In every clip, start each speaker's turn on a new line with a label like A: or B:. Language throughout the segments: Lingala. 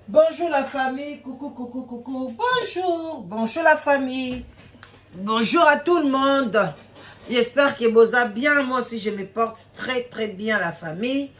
A: Bonjour la famille, coucou, coucou, coucou. Bonjour, bonjour la famille. Bonjour à tout le monde. J'espère que vous allez bien. Moi aussi, je me porte très, très bien, la famille.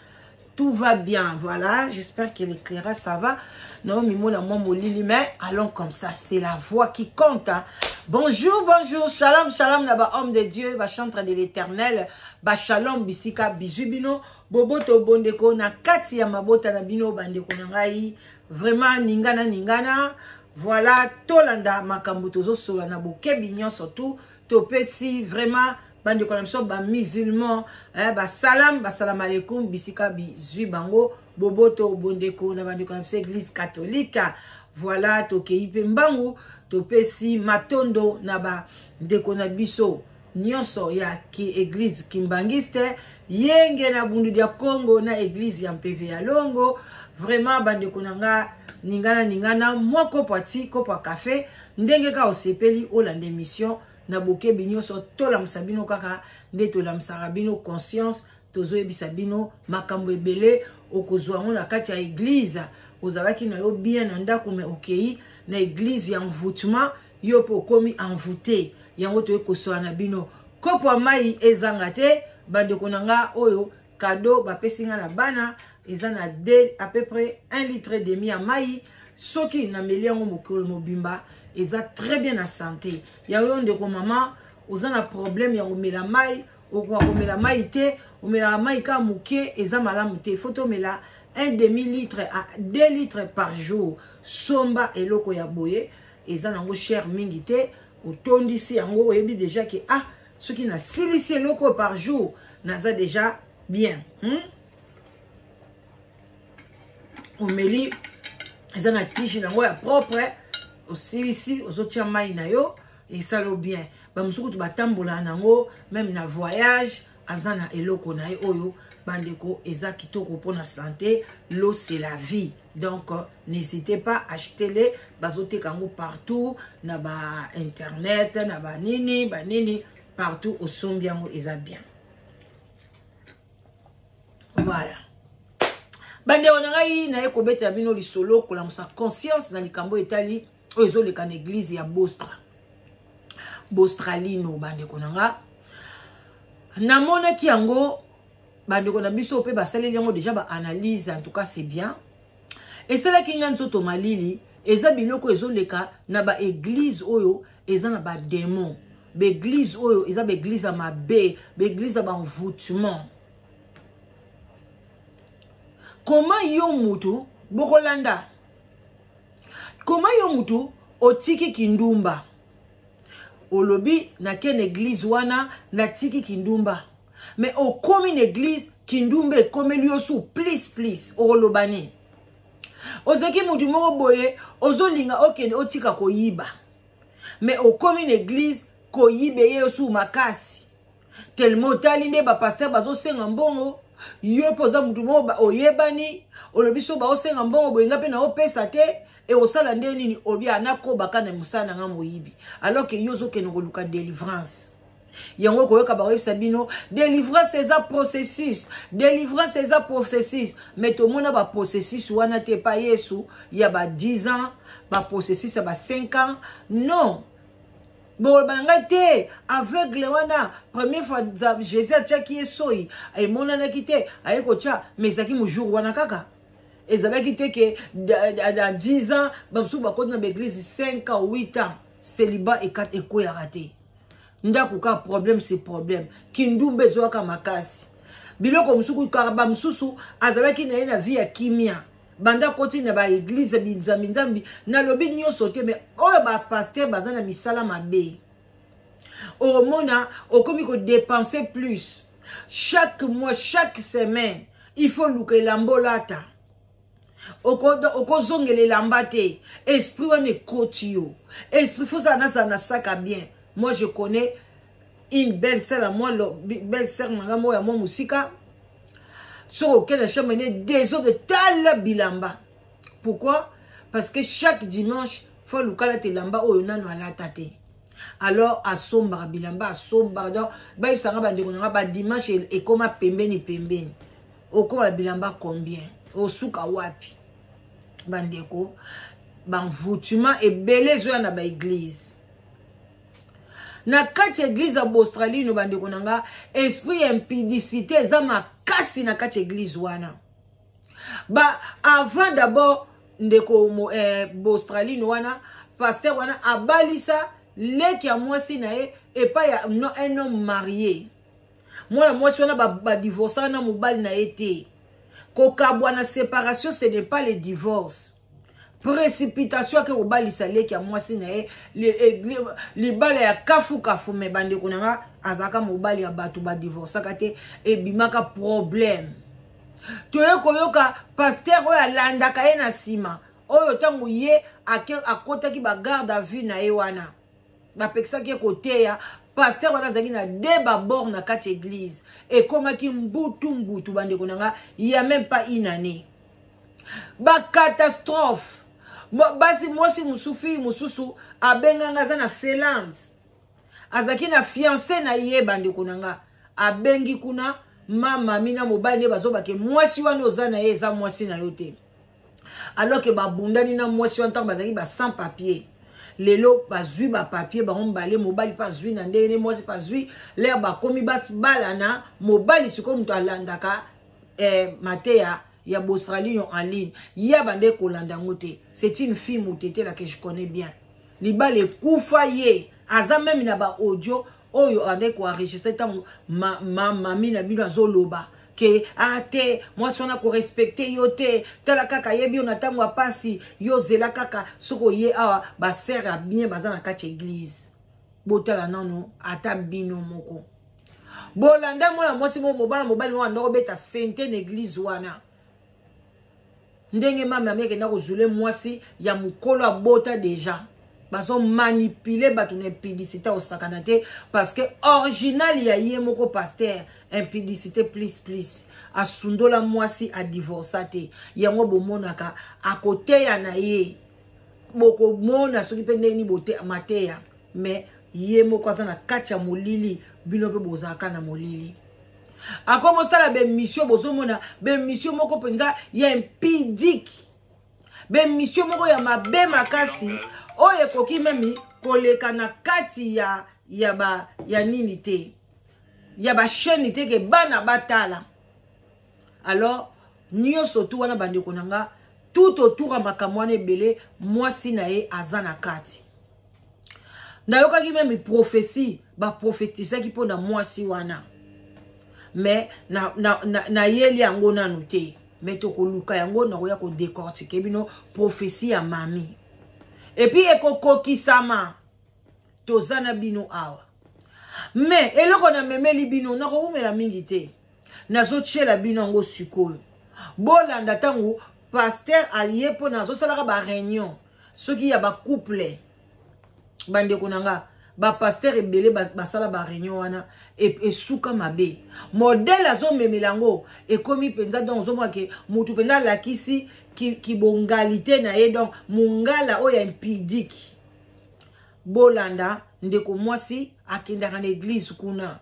A: Tout va bien, voilà. J'espère que l'éclairage, ça va. Non, mais moi, moi, mais allons comme ça. C'est la voix qui compte. Hein. Bonjour, bonjour. Shalom, shalom, là-bas, homme de Dieu, ba chantre de l'éternel. Ba shalom, bisika, bisous, bino. Boboto, bondeko, na kati ya mabota na bino, bandeko na ngai. Vraiment, ningana, ningana. Voilà, tolanda makambo tozosola na bokebi nyonso tout. Topesi vraiment bandeko na biso ba musulman, eh, ba salam, ba salam alaikum, bisika bizui bango, boboto bondeko na bandeko na biso église catholique. Voilà, tokei pe mbangu, topesi matondo na ba ndeko na biso nyonso ya ki église kimbangiste, yenge na bundu dia Congo na église ya mpeve ya longo. Vraiment bandeko na nga ningana ningana, mwa kopo ati kopo ya café, ndenge ka osepeli olanda émission na bokebi nyonso, tolamusa bino kaka nde tolamusaka bino conscience, tozoyebisa bino makambo ebele okozwa yango na kati ya église. Ozalaki na yo bien na ndako, mais okei na église ya envoûtement, yo mpe okomi envoûté. Yango toye kosola na bino. Kopo ya mai ezanga te bandeko na nga, oyo cadeau bapesi nga na bana, eza na deux, à peu près 1 litre et demi ya mai. Soki nameli yango mokolo mobimba, eza très bien na santé. Yango yo ndeko mama, oza na problème ya komela mai, okoka komela mai te, omelaka mai kaka moke, eza malamu te. Faut tomela un demi litre à 2 litres par jour. Somba eloko ya boye, eza nango cher mingi te, otondisi yango, oyebi déjà ke ah, soki nasilisi eloko par jour, naza déjà bien. Omeli, eza na tige nango ya propre, osilisi, ozotia mai na yo, esala bien. Bamosusu kutu batambola nango même na voyage, aza na eloko na ye oyo bandeko eza kitoko mpona santé. L'eau, c'est la vie, donc n'hésitez pas, achetez-les, bazoteka yango partout na ba internet, na banini banini, partout osombi yango, eza bien. Voilà bandeko na ngai, naye kobetela bino lisolo, kolamusa conscience na likambo etali oyo ezoleka na église ya Bostra, Bostralino. Bandeko na nga, namonaki yango, bandeko na biso mpe basaleli yango déjà baanalyse. En tout cas, c'est bien, esalaki nga nzoto malili. Eza biloko ezoleka na baéglise oyo eza na badémon, baéglise oyo eza baéglise ya mabe, baéglise ya baenvoûtement. Koma yo mutu bokolanda, koma yo mutu otiki kindumba, olobi nake na église wana, natiki kindumba, mais okomi na église, kindumba ekomeli yo su plus plus. Okoloba nini? Ozalaki mutu moko boye, ozolinga okende otika koyiba, mais okomi na église, koyiba ye yo su makasi, tellement otali nde bapasteur bazosenga mbongo. Yo mpe oza mutu moko oyebani, olobi so baosenga mbongo boye, nga mpe naopesa te, ekosala nde nini? Obi anakobaka na mosala na nga moyibi, alors ke yo ozokende koluka délivrance. Yango koyoka bakoyebisa bino délivrance eza processus, délivrance eza processus, mais tomona baprocessus wana te pa Yesu ya ba 10 ans, baprocessus ya ba 5 ans, non. Boloba na ngai te, aveugle wana, première fois Jésus atiaki ye soi, emonanaki te, aye kotia, mais ezalaki mojour wana kaka, ezalaki te ke na 10 ans. Bamosusu bakoti na baeglise 5 ans, 8 ans, célibat ekweyaka te. Ndako ka problème, c'est problème, kindumba ezwaka makasi, biloko mosusu kaka. Bamosusu azalaki na ye na vie ya kimia, banda koti na baeglise binzambi nzambi. Nalobi nyonso te, mais oyo bapasteur baza na misala mabe, okomona okomi kodépenser plus chaque mois, chaque semaine il faut luka elamba olata, okozongela elamba te. Esprit wana ekoti yo, esprit fozala nazala na saka bien. Moi, je connais une belle sœur à moi, belle sœur na nga moko ya mwa mosika, soki okende na chambre ne, désordre, tala bilamba. Pourquoi? Parce que chaque dimanche faut aluka alata elamba oyo nano alata te. Alors asombaka bilamba, asombaka. Donc bayebisanga bandeko na nga, badimanche ekóma pembeni pembeni, okóma bilamba combien, osuka wapi? Bandeko, banvoutement ebele ezoya na baeglize. Na kati ya eglize ya Bostralino, bandeko na nga, esprit ya impudicité eza makasi na kati ya eglize wana. Ba avant d'abord ndeko Bostralino wana, pasteur wana abalisa leki ya mwasi na ye epai ya no, un homme marié. Mwana mwasi wana badivorsa ba na mobali na ye te. Kokabwa na séparation, ce n'est pas le divorce. Précipitation ake kobalisa leki ya mwasi na ye libala ya kafukafu. Me bandeko na nga, azalaka mobali ya bato, badivorsaka te, ebimaka problème. Toye koyoka pasteur oyo alandaka ye na nsima, oyo ntango ye akotaki bagarde à vue na ye wana, bapekisaki ye koteya. Pasteur wana azalaki na de babord na kati ya église, ekomaki mbutu mbutu. Bandeko na nga, ya même pas une année, bacatastrophe. Basi, mwasi mosusu, fille mosusu abenganga, aza na Finlande, azalaki na fiancé na ye. Bandeko na nga, abengi kuna mamami na mobali nde bazobake mwasi wana oza na ye eza mwasi na yo te, alors ke babundani na mwasi wana ntango bazalaki ba sans papier. Lelo bazwi bapapier bango mibale, mobali mpe azwi na ndenge ne, mwasi mpe azwi. Lere bakomi balana, mobali sikoyo moto alandaka mateya ya Bostralino en ligne, ya bande kolanda yango te. C'est une fille motetela que je connais bien. Libala ekufa, ye aza même na baaudio oyo ande koenregistre ntango mami na bino azoloba ke a te, mwasi wana korespecte yo te, tala kaka ayebi yo na ntango ya pasi, yo zela kaka soki oye awa. Basere ya bien baza na kati ya église. Botala nano ata bino moko, bolanda mwana mwasi moko, mobala mobali moko anda kobeta sente na église wana, ndenge mame ami akenda kozule mwasi ya mokolo abota deja. Bazomanipule bato na impudicité, osakana te, parce que original ya ye moko pasteur, impudicité plus plus, asundola mwasi, adivorsa te. Yango bomonaka akoteya na ye, bokomona soki mpe ndenge nini mateya, mais ye moko aza na kati ya molili, bino mpe bozalaka na molili. Akomosala bemission, bozomona bemission moko mpenza ya impudique, bemission moko ya mabe makasi oyo ekoki meme koleka na kati ya ba ya nini te, ya bachaîne te, ke bana batala. Alors nyonso tu wana, bandeko na nga, tout autour ya makambo wana ebele, mwasi na ye aza na kati. Nayokaki même prophétie, baprofetisaki mpo na mwasi wana, mais nayeli na, na yango nanu te, mais tokoluka yango, nakoya kodécortiquer bino prophétie ya mami et puis ekokokisama. Toza na bino awa, mais eloko namemeli bino, nakowumela mingi te, nazotiela bino yango sikoyo. Bolanda ntango pasteur aye mpona azosalaka baréunion soki ya bacouple. Bandeko na nga, bapasteur ebele basala baréunion wana, esuka mabe. Modèle azomemela yango ekomi mpenza, donc ozomona ke motu mpenza alakisi kibongali te na ye, donc mongala oyo ya impudique. Bolanda ndeko mwasi akendaka na église kuna,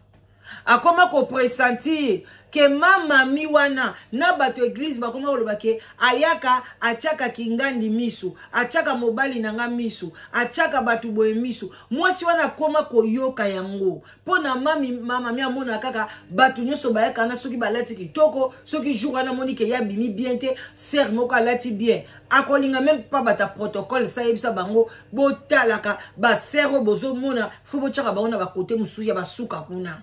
A: akoma kopressentir ke mamami wana na bato église bakoma koloba ke ayaka atiaka kingandi misu, atiaka mobali na nga misu, atiaka bato boye misu. Mwasi wana akoma koyoka yango mpo na mami. Mamami amona kaka bato nyonso bayaka na soki balati kitoko, soki jour wana amoni ke ye abimi bien te, sœur moko alati bien, akolinga même pa bato ya protocole sa yebisa bango: botalaka basœur oyo bozomona, fo botiaka bango na bakote mosusu ya basuka kuna.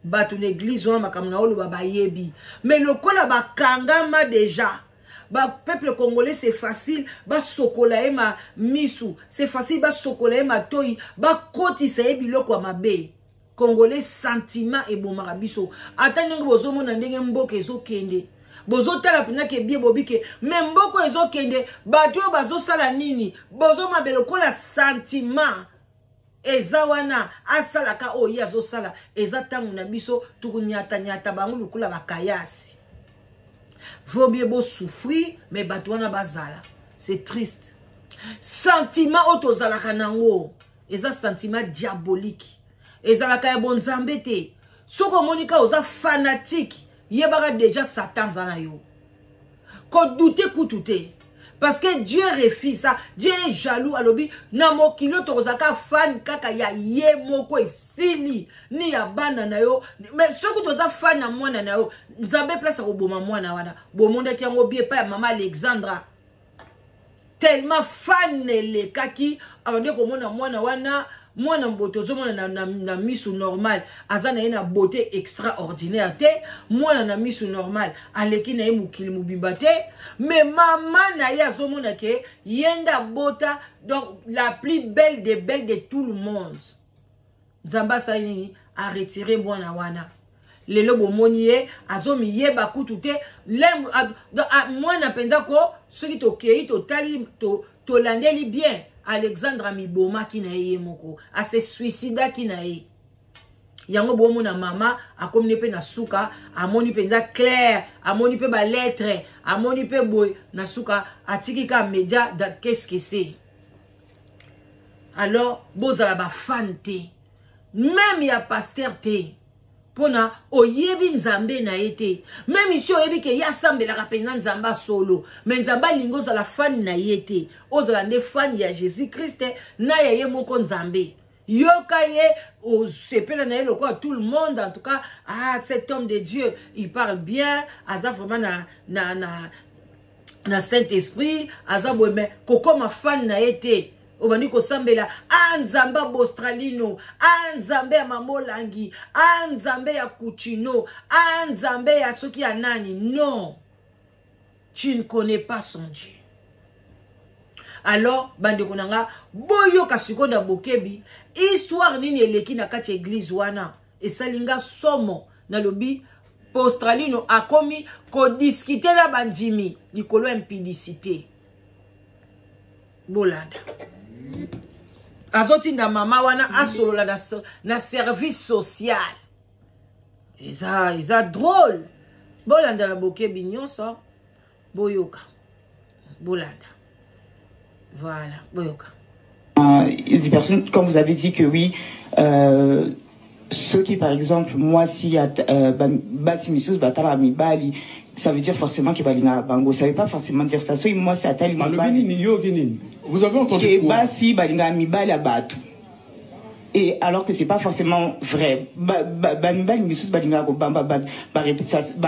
A: Bato na église wana, makambo na oloba bayebi, mais lokola bakangama déjà bapeuple congolais, c'est facile basokola ye ma misu, c'est facile basokola ye matoi, bakotisa ye biloko ya mabe. Congolais, sentiment ebomaka biso. Ata ndenge bozomona ndenge mboka ezokende, bozotala mpenza ke bie bobike, me mboka ezokende, bato oyo bazosala nini? Bozomabe lokola sentiment eza wana, asalaka oyo ye azosala. Eza ntango na biso tokonyatanyata bango lokola bakayasi. Vaut mieux bosouffrir, mais bato wana bazala. C'est triste, sentiment oyo tozalaka nango eza sentiment diabolique, ezalaka ya bonzambe te. Soki omoni ka oza fanatique, yebaka déjà Satan aza na yo, kodouter kutu te. Parce que Dieu refuse ça. Dieu est jaloux. Alobi, na mokili oyo tokozalaka fan kaka ya ye moko esili ni ya bana na yo. Mais soki toza fan ya mwana na yo, Nzambe place akoboma mwana wana. Bomondaki yango bien epai ya mama Alexandra. Tellement fan elekaki, abandi komona mwana wana, mwana mboto ozomona na, na, na misu normal aza na ye na beauté extraordinaire te, mwana na misu normal aleki na ye mokili mobimba te, mais mama na ye azomona ke ye nde abota, donc la plus belle des belles de tout le monde. Nzambe asali nini? Aretire mwana wana. Lelo bomoni ye azomiyeba kutu te. Mwana mpenza ko soki tokei totali tolandeli bien, Alexandre amibomaki na ye ye moko, ase suicidaki na ye. Yango bomona mama akomi ne mpe na suka, amoni mpenza clair, amoni mpe ba lettre, amoni mpe boye na suka atiki ka media da qu'est-ce que c'est. Alors bozala ba fan te, même ya pasteur te, mpona oyebi Nzambe na ye te. Même si oyebi ke ye asambelaka mpenza Nzambe solo, mais Nzambe alingi ozala fan na ye te, ozala nde fan ya Jésus Christ na ya ye moko Nzambe. Yoka ye, osepela na ye lokola tout le monde. En tout cas, ah, cet homme de Dieu, il parle bien, aza vraiment na Saint-Esprit, aza boye, mais kokoma fan na ye te. Obandi kosambela, ah, Nzambe ya Bostralino, ah, Nzambe ya Mamolangi, ah, Nzambe ya Coutinho, ah, Nzambe ya soki ya nani. Non, tu ne connais pas son Dieu. Alors bandeko na nga, boyoka sikoyo na bokebi histoire nini eleki na kati ya église wana. Esali nga somo. Nalobi Postralino akomi kodiskute na bandimi likolo ya impudicité. Bolanda, azotinda mama wana asolola na service social. Eza drôle. Bolanda na bokebi nyonso, boyoka, bolanda, voilà, boyoka.
B: Des personnes, quand vous avez dit que oui, ceux qui, par exemple, moi, si basi misusu batala mibali, ça veut dire forcément que balinga bango. Ça veut pas forcément dire ça. Soki moi, c'est atali mibali.
C: Vous avez entendu
B: que
C: quoi?
B: Basi balinga mibali ya bato. Et alors que c'est pas forcément vrai. Ba mibali misusu balinga ko bamba ba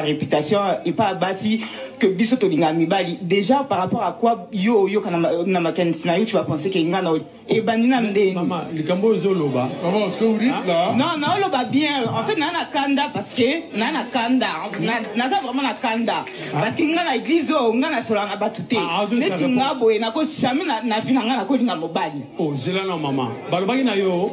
B: réputation et pas basi que biso tolinga mibali. Déjà par rapport à quoi yo yo kana na makanisi na yo, tu vas penser que nga na et banina ndeni.
D: Maman, likambo ezoloba.
C: Maman, ce que vous dites
D: Hein?
C: là?
B: Non, non, loba bien. En fait, na na kanda parce que na na kanda. Na na vraiment na kanda.
D: Hein?
B: Parce que nga na église oh, nga na sola na batute.
D: Ah, azo
B: Neti
D: sala
B: nga
D: po.
B: boye na ko jamais na vie na nga na ko linga mobali.
D: Oh, zela na maman. Balobaki na yo.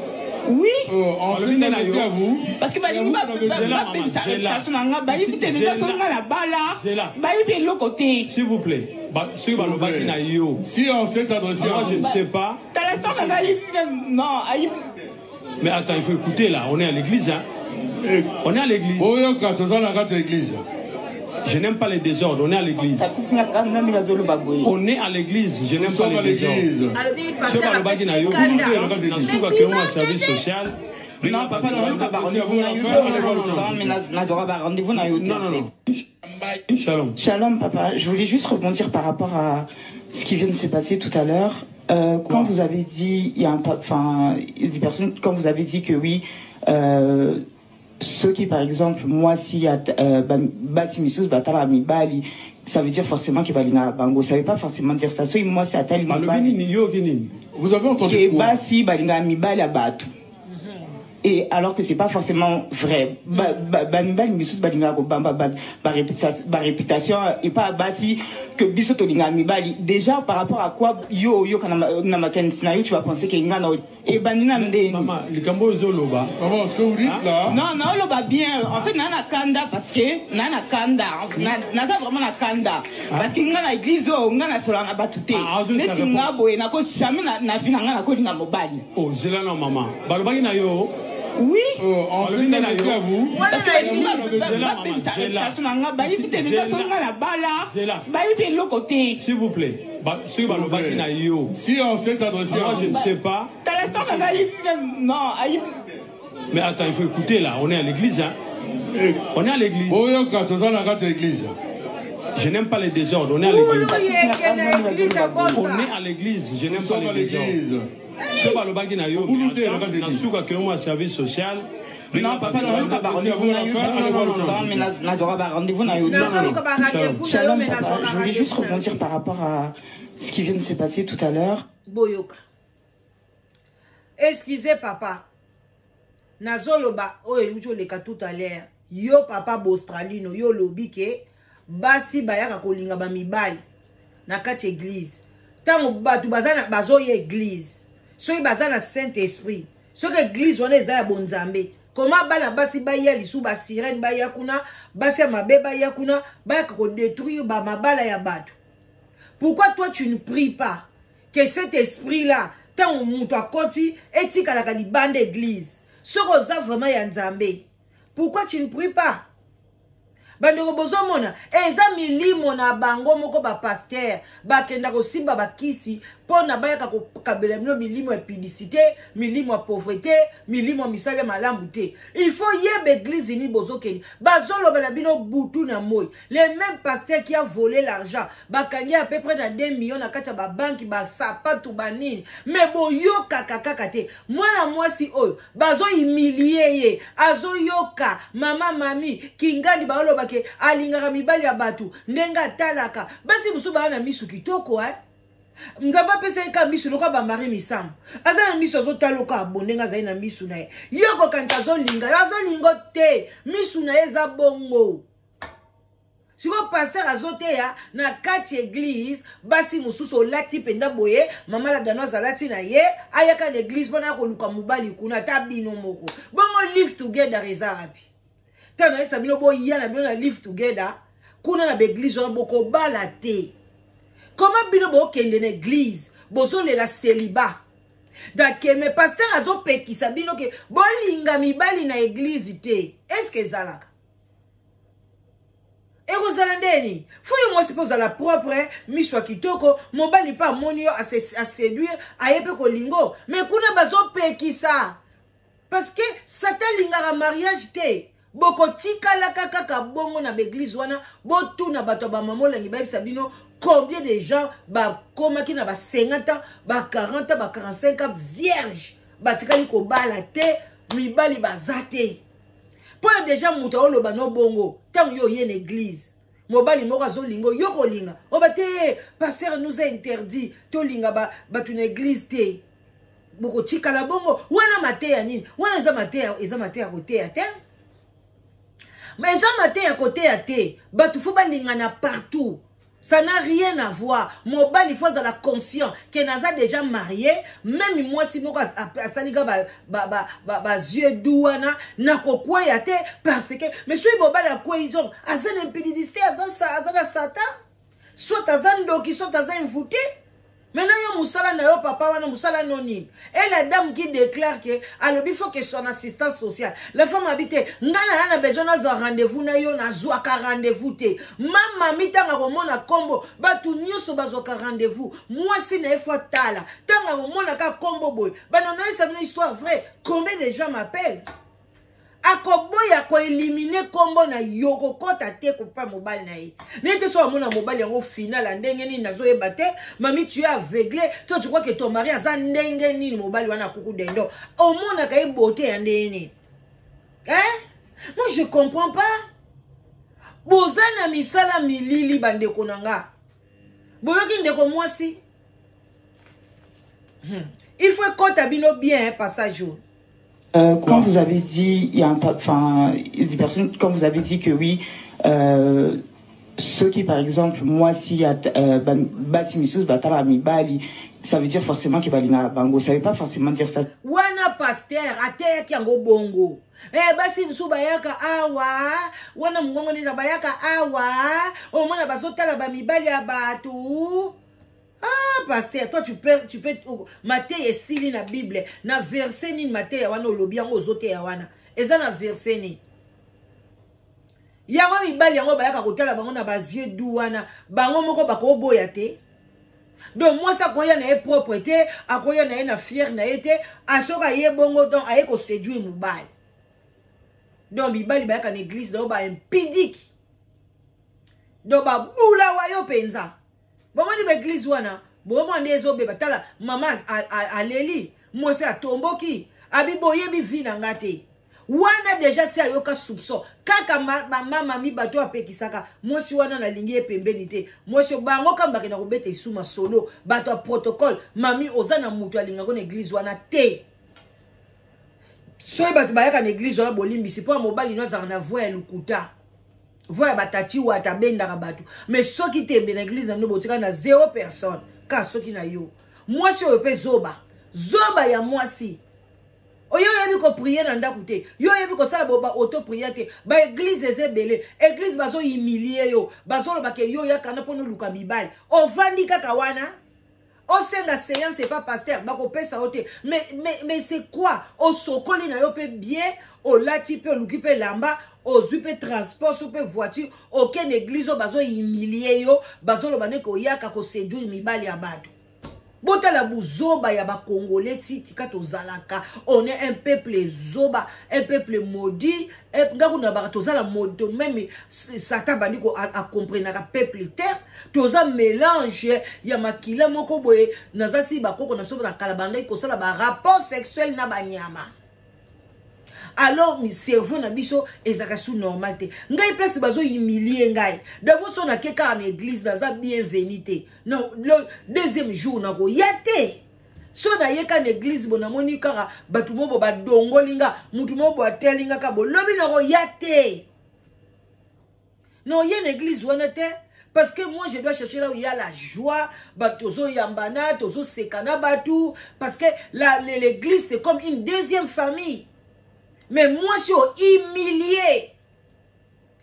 B: Oui.
C: Oh, en
D: Balobi
C: fait,
D: nde na
C: merci
D: yo.
C: à vous.
B: Parce que balingi
C: Zela,
D: Zela,
B: ba
D: maman,
B: bebisa
D: Zela.
B: réputation na nga, bayebi te déjà
D: Zela.
B: soki nga na bala,
D: Zela.
B: bayebi eloko te.
D: S'il vous plaît. Ba, soki balobaki na yo.
C: Si on s'est adressé
D: Moi,
C: à
D: je
C: vous.
D: ne sais pas.
B: Tala star na nga, ayebi te, non, ayebi.
D: Mais attends, il faut écouter là. On est à l'église, hein.
C: Eh,
D: On est à l'église.
C: Boyoka, toza na kati ya église.
D: Je n'aime pas les désordres. On est à l'église. On est à l'église. Je n'aime
C: Nous
D: pas
C: sommes
D: les
C: à l'église.
D: désordres.
A: Alobi,
D: Soki
A: pasteur
D: balobaki na yo,
A: apesi kanda.
D: na suka ke moi service social.
B: Non, papa, nazoka ba rendez-vous na yo. Mais nazoka ba rendez-vous na yo te,
D: Non,
B: en
D: non, non.
B: fait.
D: Shalom.
B: Shalom, papa. Je voulais juste rebondir par rapport à ce qui vient de se passer tout à l'heure. Quand vous avez dit, il y a un pa-, enfin, il y a des personnes, quand vous avez dit que oui, ceux qui, par exemple, moi, si, basi misusu batala mibali, ça veut dire forcément que balinga bango. Ça veut pas forcément dire ça. Soki moi, c'est atali
D: Balobi
B: mibali.
D: nini, yo ki nini?
C: Vous avez entendu
B: Que
C: quoi?
B: basi balinga mibali ya bato. Et alors que c'est pas forcément vrai. Ba mibali misusu balinga ko bamba ba réputation et pas basi que biso tolinga mibali. Déjà par rapport à quoi yo yo kana na makanisi na yo, tu vas penser que nga na et banina ndeni.
D: Maman, likambo ezoloba.
C: Maman, ce que vous dites
D: Hein?
C: là?
B: Non, non, loba bien. En fait, na na kanda parce que na na kanda. Na, naza vraiment na kanda.
D: Hein?
B: Parce que nga na église oh, nga na sola na batute.
D: Ah, azo
B: Neti
D: sala
B: nga
D: po.
B: boye na ko jamais na vie na nga na ko linga mobali.
D: Oh, zela na maman. Balobaki na yo.
B: Oui.
C: Oh, en
D: Balobi
C: fait,
D: nde na
C: merci
D: yo.
C: à vous.
A: Mwana
B: Parce que
A: na
B: balingi
A: église.
D: Zela,
B: ba
D: maman,
B: bebisa
D: Zela.
B: réputation na nga, bayebi te déjà
D: Zela.
B: soki nga na bala,
D: Zela.
B: bayebi eloko te.
D: S'il vous plaît. Ba, soki balobaki na yo.
C: Si on s'est adressé
D: Moi,
C: à
D: je
C: vous.
D: ne sais pas.
B: Tala star na nga, ayebi te, non, ayebi.
D: Mais attends, il faut écouter là. On est à l'église, hein.
C: Eh,
D: On est à l'église.
C: Boyoka, toza na kati ya église.
D: Je n'aime pas les désordres. On est à l'église.
A: Ngulu yeke na église
D: On
A: abota
D: est à l'église. Je n'aime
C: Nous
D: pas
C: sommes à
D: les désordres.
C: l'église.
D: So balobaki na yo,
C: Mobulu te,
D: mais
C: na kati
D: attends,
C: ya
D: na
C: église.
D: suka ke yo service social.
B: Non, papa, nazoluka ba rendez-vous na yo.
C: Allez voir le
B: Non, mais
C: service.
B: nazwaka ba rendez-vous na yo.
A: Nazoluka ba rendez-vous na yo
B: Shalom,
A: me
B: papa.
A: nazwaka
B: Je voulais juste
A: rendez-vous na yo
B: rebondir
A: te.
B: par rapport à ce qui vient de se passer tout à l'heure.
A: Boyoka, excusez papa, nazoloba oyo euti oleka tout à l'heure. Yo papa Bostralino, yo olobi ke basi bayaka kolinga bamibali na kati église. Ntango bato bazoya église, soki baza na Saint Esprit, soki église wana eza ya bonzambe, koma bana basi baya lisu, basirene baya kuna, basi ya mabe baya kuna, bayaka kodétruire bamabala ya bato? Pourquoi toi tu ne pries pas que cet esprit là, ntango moto akoti, etikalaka libanda église? Soki oza vraiment ya Nzambe, pourquoi tu ne pries pas? Bandeko, bozomona eza milimo na bango moko. Bapasteur bakenda kosimba bakisi mpo na bayaka kokabela bino milimo ya publicité, milimo ya pauvreté, milimo ya misala ya malamu te. Il faut yeba église nini bozokende. Bazolobela bino butu na moi. Le même pasteur qui a volé l'argent, bakangi à peu près na 2 millions na kati ya babanki, basapatu, banini, mais boyokaka kaka te. Mwana mwasi oyo bazohumilie ye, azoyoka mama mami kingandi baoloba ke alingaka mibali ya bato ndenge atalaka basi mosusu baya na misu kitoko, eh? Nzambe apesa ye ka misu lokola bamari misambo, aza na miso azotala oka abo ndenge azali na misu na ye. Yo kokanisa azolinga yo, azolinga te, misu na ye eza bongo. Sikoyo pasteur azoteya na kati église, basi mosusu olati mpenza boye. Mama la Danoise alati na ye, ayaka na église mpona ya koluka mobali kuna. Ata bino moko bongo, live together eza wapi? Ntango nayebisa bino, boya na bino na live together kuna na baeglise wana, bokobala te. Koma bino bokende na église, bozolela célibat dakeme. Pasteur azopekisa bino ke bolinga mibali na église te. Est-ce ezalaka? Ekozala ndeni? Fo yo mwasi mpo ozala propre, miso ya kitoko, mobali mpe amoni yo, aséduire, aye mpe kolingo. Mais kuna bazopekisa parce que Satan alingaka mariage te. Bokotikalaka kaka bongo na baeglise wana. Botuna bato ya bamama olangi, bayebisa bino combien de gens bakomaki na ba 50 ans, ba 40 ans, ba 45 ans vierge, batikali kobala te, mibali baza te. Mpo na deja moto aoloba no bongo, ntango yo oye na église, mobali moko azolinga yo, kolinga oba te. Pasteur nous a interdit tolinga bato na église te. Bokotikala bongo wana. Mateya nini wana? Eza mateya, eza mateya koteya te, mais eza mateya koteya te. Bato fo balingana partout, ça n'a rien à voir. Mobali fo azala conscient ke naza déjà marié. Même mwasi moko asali nga bayeux doux wana, nakokweya te parce que. Mais soki mobali akwei, donc aza na impudicité, aza na Satan, soit aza ndoki, soit aza envoûté. Maintenant yo, mosala na yo papa wana, mosala no nini? Et la dame qui déclare que alobi faut que son assistance sociale, la femme abi te, nga na ya na besoin nazwa rendez-vous na yo, nazwaka rendez-vous te. Mama mi, ntango akomona nkombo, bato nyonso bazwaka rendez-vous, mwasi na ye fo atala. Ntango akomonaka nkombo boye, banonoyesa bino histoire vraie. Combien de gens m'appellent? Akoboya koéliminer nkombo na yo, kokɔta te kopa mobali na ye. Ndenge te so amona mobali yango final ya ndenge nini, nazoyeba te. Mami, tu es aveuglé to tu crois que ton mari aza ndenge nini? Mobali wana akuku dendo, omonaka ye beauté ya ndenge nini, hein? Moi je comprends pas. Boza na misala milili, bandeko na nga. Boyoki ndeko mwasi, Il faut ekɔta bino bien passage oyo.
B: Quand vous avez dit, il y a un, enfin, des personnes, quand vous avez dit que oui, ceux qui, par exemple, moi, si, basi misusu, batala mibali, ça veut dire forcément qu'il va bango. Ça veut pas forcément dire ça.
A: Wana pasteur ateyaki yango bongo. Eh, basi mosusu bayaka awa wana, mongongo neza, bayaka awa, omona bazotala bamibali ya bato. Ah pasteur, toi tu peux mateya esili na Bible na verset nini? Mateya wana olobi yango, ozoteya wana eza na verset nini? Yango mibali yango bayaka kotala bango na bayeux doux wana, bango moko bakoboya te. Donc mwasi akoya na ye propre te, akoya na ye na fière na ye te. Asoki aye bongo, donc aye koséduire mobali. Donc mibali bayaka na église na yo baimpudique. Donc babula wa yo mpenza. Bomoni ba église wana, bomoni nde ezobeba. Tala mama aleli, mwasi atomboki, abi boyebi vie na nga te. Wana deja si ayoka soupçon kaka bamama mi bato apekisaka mwasi wana nalingi ye pembeni te. Mwasi bango kaka bakenda kobeta esuma solo, bato ya protocole. Mami oza na moto alingako na église wana te. Soki bato bayaka na église wana bolimbisi mpo ya mobali no azalaka na voix ya lokuta, voix ya batati wata abendaka bato. Mais soki tembe na église na bino botika na zéro personne ka soki na yo mwasi oyo mpe zoba zoba ya mwasi oyo oyebi koprier na ndako te, yo oyebi kosala ba auto prière te. Ba église eza ebele, église bazohumilie yo, bazoloba ke yo oyaka na mpona oluka mibali, ovandi kaka wana osenga séance epa pasteur bakopesa yo te. Mais c'est quoi? Osokoli na yo mpe bien, olati mpe oluki mpe lamba, ozwi mpe transport so mpe voiture, okende église oyo bazohumilie yo, bazoloba ndeke oyaka koséduire mibali ya bato. Botala buzoba ya bakongolais ti tika tozalaka. On est un peuple zoba, un peuple maudit. Nga kuna baka tozala moto même Satan bandi ko akomprenaka peuple te. Toza mélange ya makila moko boye. Naza si bakoko na biso na kala bandaki kosala ba rapport sexuel na banyama. Alors mi cerveau na biso ezalaka sous normal te. Ngai place bazo humilier ngai d'abord, so nake kaka na église naza bienvenu te. Non, le deuxième jour nakoya te. So nayeka na église bo namoni kaka bato moko badongoli nga, mutu moko bo ateli nga kaka bolobi, nakoya te. Non, ye na église wana te, parce que moi je dois chercher là où il y a la joie. Bato tozoyambana, tozosekana bato, parce que l'église, c'est comme une deuxième famille. Mais moi je suis humilié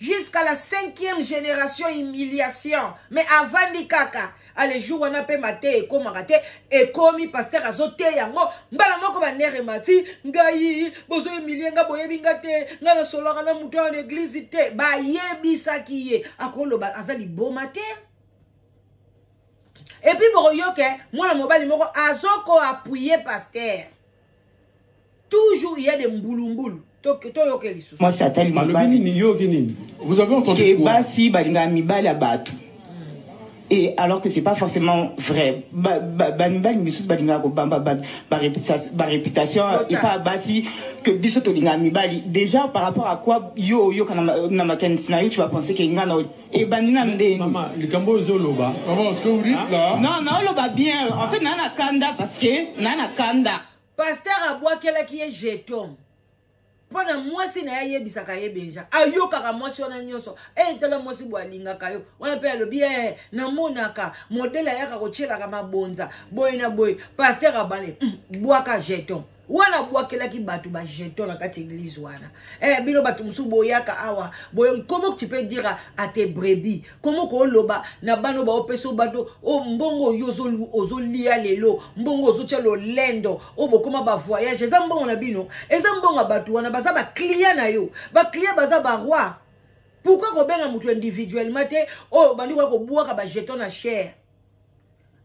A: jusqu'à la cinquième génération, humiliation. Mais avandi kaka ale jour wana mpe mate ekomaka te, ekomi pasteur azoteya yango mbala moko banere mati ngai bozohumilie nga, boyebi nga te, nga nasolaka na moto wana église te. Bayebisaki ye akoloba aza liboma te. Et puis bokoyoke mwana mobali moko azokoappuyer pasteur. Toujours il y a des mbulumbulu. Toyoke lisusu.
B: Mwasi atali
D: Balobi
B: mobali.
D: nini? Yoki nini?
C: Vous avez entendu
B: Ke
C: quoi?
B: basi balingaka mibali ya bato, et alors que c'est pas forcément vrai. Bamibali misusu balingaka kobamba baréputation epa basi que biso tolingaka mibali. Déjà, par rapport à quoi yo oyoka na makanisi na yo, tu vas penser ke nga na ebandi na ndeni?
D: Mama, likambo oyo ozoloba
C: Maman, ce que vous dites là,
B: Non, naoloba bien. En fait, naa na kanda parce que naa na kanda.
A: Pasteur abwakelaki ye jeton mpo na mwasi na ye. Ayebisaka ye benja, ayokaka mwasi wana nyonso. E tala mwasi boye alingaka yo wana mpe alobi e namonaka modèle ayaka kotielaka mabonza boye na boye. Pasteur abale bwaka jeton wana, abwakelaki bato bajeton na kati église wana. Bino bato mosusu boyaka awa boye, comment tu peux dire à tes brebis? Comment kooloba na bana baopesa bato o mbongo oyo ozolia lelo, mbongo ozotia lolendo oyo bokóma bavoyage, eza mbongo na bino, eza mbongo ya bato wana baza baclient na yo. Baclient baza baroi. Pourquoi kobenga moto individuellement te oyo bandi koya kobwaka bajeton na chaire?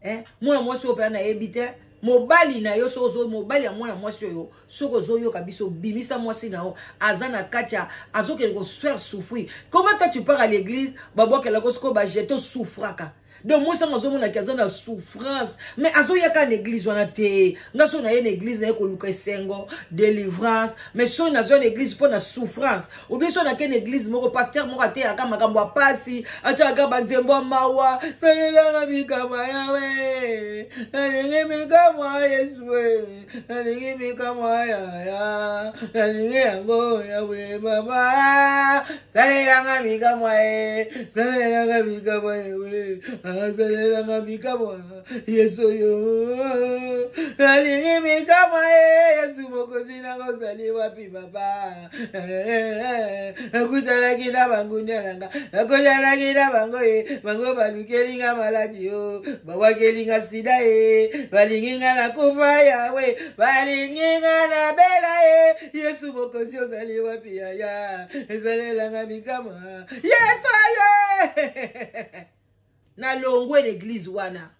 A: Eh? Mwana mwasi oyo mpenza nayebi te mobali na yo. Soki ozo mobali ya mwana mwasi oyo, soki ozoyoka biso, bimisa mwasi na yo, aza na kati ya azokende kofaire souffrir. Comment toi tu pars à l'église, babwakelako sikoyo bajeton, souffraka? Donc mwasi yango azomonaki aza na souffrance, mais azoyaka na église wana te. Nga soki naye na église, naye koluka esengo, délivrance. Mais soki nazwa na église mpo na souffrance, ou bien soki nake na église moko, pasteur moko ateyaka makambo ya pasi, atiaka banzembo ya mawa, salelanga bikamwa yawe, nalingi bikamwa Yesu, nalingi bikamwa yaya, nalingi yango yawe, mama salelanga bikamwa ye, salelanga bikamwa yawe, salelanga bikamwa Yesu oyo, nalingi bikamwa ye, Yesu mokonzi nanga ozali wapi papa? Nakutanaki na bangunia nanga, nakutanaki na bango ye, bango balukeli nga maladi yo, babwakeli nga sida ye, balingi nga na kufa yawe, balingi nga na bela ye, Yesu mokonzi ozali wapi yaya, ezalelanga bikamwa Yesu oyo. Nalongwe na église wana.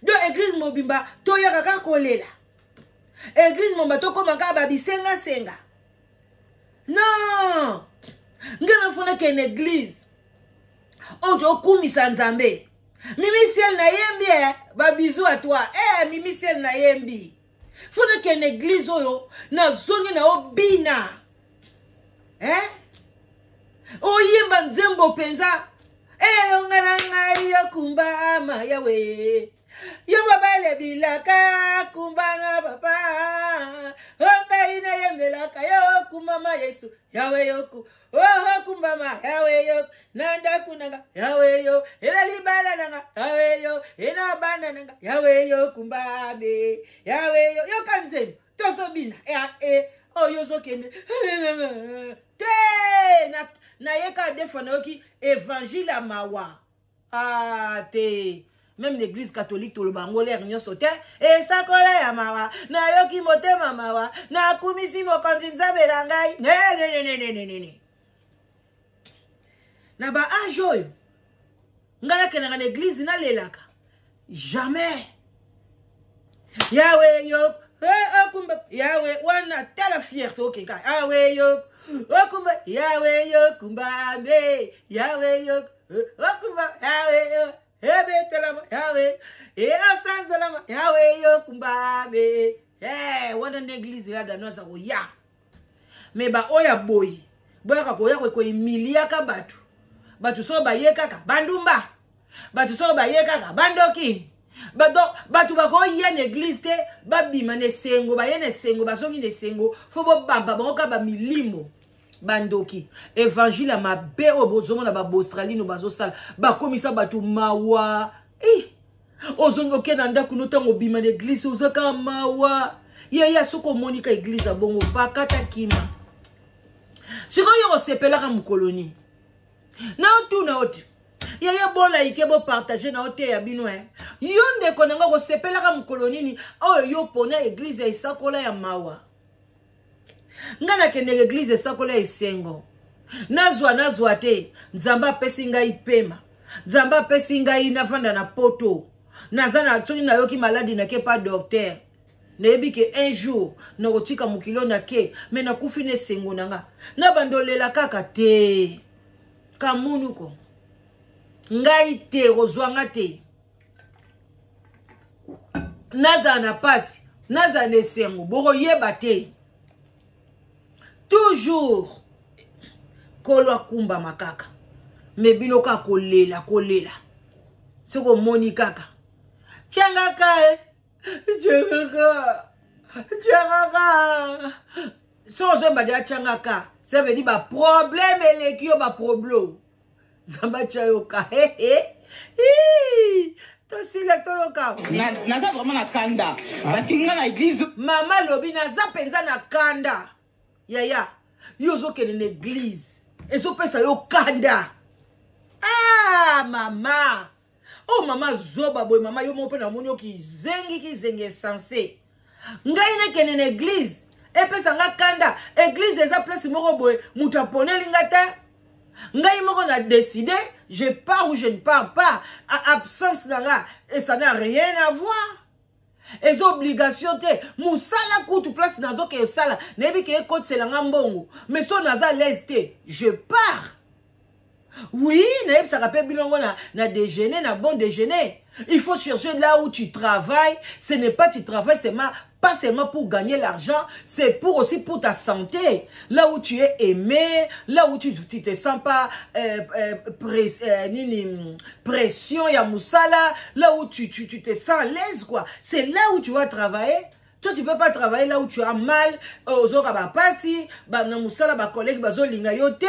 A: Donc église mobimba toyaka kaka kolela, église mobimba tokóma kaka babisengasenga. Non, ngai nafuna kende église. Oyo tokumisa Nzambe. Mimi Ciel nayembi eh, ba bisous à toi. Eh Mimi Ciel nayembi. Faut nakende église oyo nazongi na obina. Eh? Oyemba nzembo mpenza. Elonga na ngai yokumba ama yawe. Yo mobali bilaka kumba na papa. O ngai nayembelaka yo kumama Yesu. Yawe yoku. Oh kumbama yawe yo na ndako na nga yawe yo ena libala na nga yawe yo ena bana na nga yawe yo kumbabe yawe yo yoka nzembo tozobina e oyo ozokende te nayeka defo nayoki évangile ya mawa. Ah te, même l'église catholique toloba yango lere nyonso te. Esakola ya mawa, nayoki motema mawa, nakumisi mokonzi Nzambe na ngai. Nenenenenene na ba age oyo ngai nakendaka na eglise nalelaka jamais. Yawe yo okumba yawe wana, tala fierté okeka yawe yo okumba yawe yo kumba yawe yo okumba yawe yo ebetelama yawe easanzalama yawe yo kumbabe. Wana nde église ya danoise akoya. Me baoyo ya boye boyaka koya koemiliaka bato. Bato soko baye kaka bandumba, bato soko baye kaka bandoki. Bato bakoya na église te, babima na esengo, baye na esengo, bazongi na esengo. Fo bobamba bango kaka bamilimo bandoki, évangile ya mabe oyo bozomona babostralino bazosala, bakomisa bato mawa. Ozongi oke na ndako no, ntango obima na église oza kaka mawa. Yaya, soki omoni ka église ya bongo, pakata kima. Sikoyo kosepelaka mokolo nini? Na otuna oti yaya, bolaike, bopartage na oteya bino. E yo ndeko na nga, kosepelaka mokolo nini oyo yo pona église ya esakola ya mawa? Ngai nakendeka église esakola ya esengo. Nazwa nazwa te, Nzambe apesi ngai pema, Nzambe apesi ngai navanda na poto. Naza na soki nayoki maladi, nake pa docteur, nayebi ke un jour nakotika mokili oyo, nake me nakufi na esengo na nga. Na bandolela kaka te kamunuko ngai te, kozwa nga te. Nazala na pasi, nazala na esengo, bokoyeba te. Toujours kolo akumbama kaka, me bino kaka kolela kolela. Soki omoni kaka tiangaka e tiangaka tiangaka, soki ozoyemba deya tiangaka, ça veut dire baproblème eleki yo, baproblo. Nzambe atya yoka tosila toyoka.
B: Naza vraiment na kanda parce que nga na église.
A: Mama alobi naza mpenza na kanda. Yaya, yo ozokende na église ezopesa yo kanda. Ah mama, oh mama, zoba boye mama, yo moko mpe namoni yo kizengi kizengi insensé. Ngai nakende na église epesa nga kanda? Église eza place moko boye moto aponeli nga te. Ngai moko na décidé, je pars ou je ne pars pas. Absence na nga et ça n'a rien à voir, eza obligation te. Mosala kutu, place nazoke osala, nayebi ke ekotisela nga mbongo, mais so naza l'aise te, je pars. Oui, nayebisaka mpe bino ngo na déjeuner, na bon déjeuner, il faut chercher là où tu travailles. Ce n'est pas tu travailles seulement, pas seulement pour gagner l'argent, c'est pour aussi pour ta santé. Là où tu es aimé, là où tu te sens pas nini, pression ya mosala, là où tu te sens à l'aise, quoi. C'est là où tu vas travailler. Toi, tu peux pas travailler là où tu as mal, ozoka bapasi, na mosala bacollègue bazolinga yo te,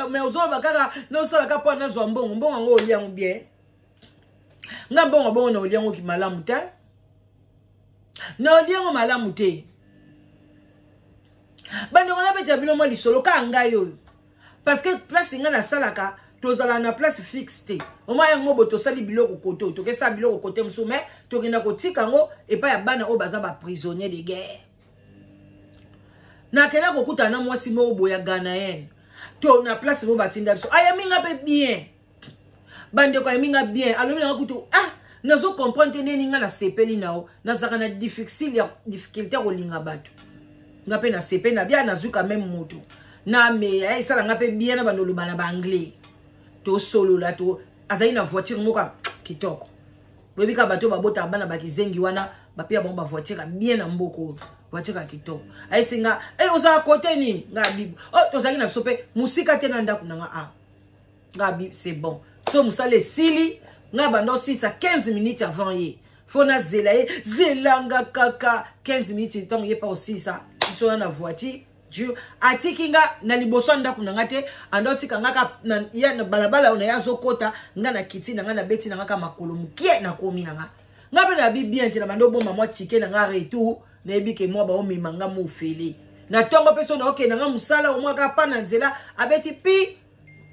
A: mais ozoloba kaka nosalaka mpo nazwa mbongo. Mbongo yango oliango bien? Nga mbongo bongo na oliango ki malamu te, na oliango malamu te. Bandeko, nabetela bino mwa lisolo kaka ngai oyo, parce que place ngai nasalaka, tozala na place fixe te. Oma yango boye, tosali biloko kote oyo, tokesala biloko kote mosusu, mais tokenda kotika yango epai ya bana oyo baza baprisonnier de guerre. Nakenda kokutana na mwasi moko boye ya ghanéenne to na place moko batinda biso. Ayambi nga mpe bien, bandeko, ayambi nga bien. Alobi nanga kutu: "Ah, nazo comprendre te ndeni nga nasepeli na yo, nazalaka na difficile ya difficulté ya kolinga bato. Nga mpe nasepeli na bia, nazwi quand même moto na me esala nga mpe bien na bando oloba na baanglais." Tosolola to azali na voiture moko kitoko. Boyebi kaka bato babotaka bana bakizengi wana bapia bango bavoiture ya bien na mboka oyo, voiture ya kitoko. Ayesi nga e ozala kote nini? Nga abi oh, tozalaki na biso mpe mosika te na ndako na nga awa. Nga abi c'est bon, so mosala esili nga banda osilisa 15 minutes avant ye, fo nazela ye, zelanga kaka 15 minutes ntango ye mpa osilisa biso wana na voiture. Dieu atiki nga na liboso ya ndako na nga te, anda otika nga ka na, ya, na balabala oyo na ye azokota nga na kiti na nga na beti na nga ka makolo mokie nakomi na nga. Nga mpe nayebi bien te na banda obomba mwa tike na nga retour, nayebi ke mwa baomema nga mofele na ntongo mpe so naokende nga mosala omwa kaka pa na nzela abeti pi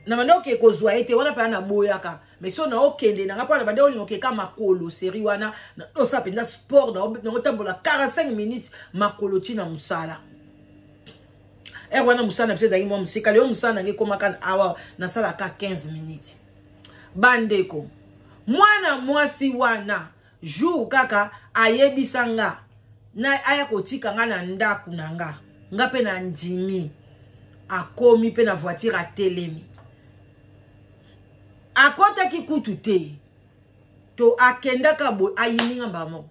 A: na banda oke kozwa ye te wana mpenza naboyaka. Mais so naokende na nga mpo na banda olinga okeka makolo seri wana osala mpenza sport, naotambola 45 minutes makolo ti na mosala. Ere wana mosala na biso ezalaki mwa mosika. Lelo mosala na ngai ekomaka awa, nasalaka 15 minutes. Bandeko, mwana mwasi wana jour kaka ayebisa nga na aya kotika nga na ndako na nga, nga mpe na ndimi. Akomi mpe na voiture atelemi, akɔtaki kutu te to akendaka boye, ayini nga mbala moko.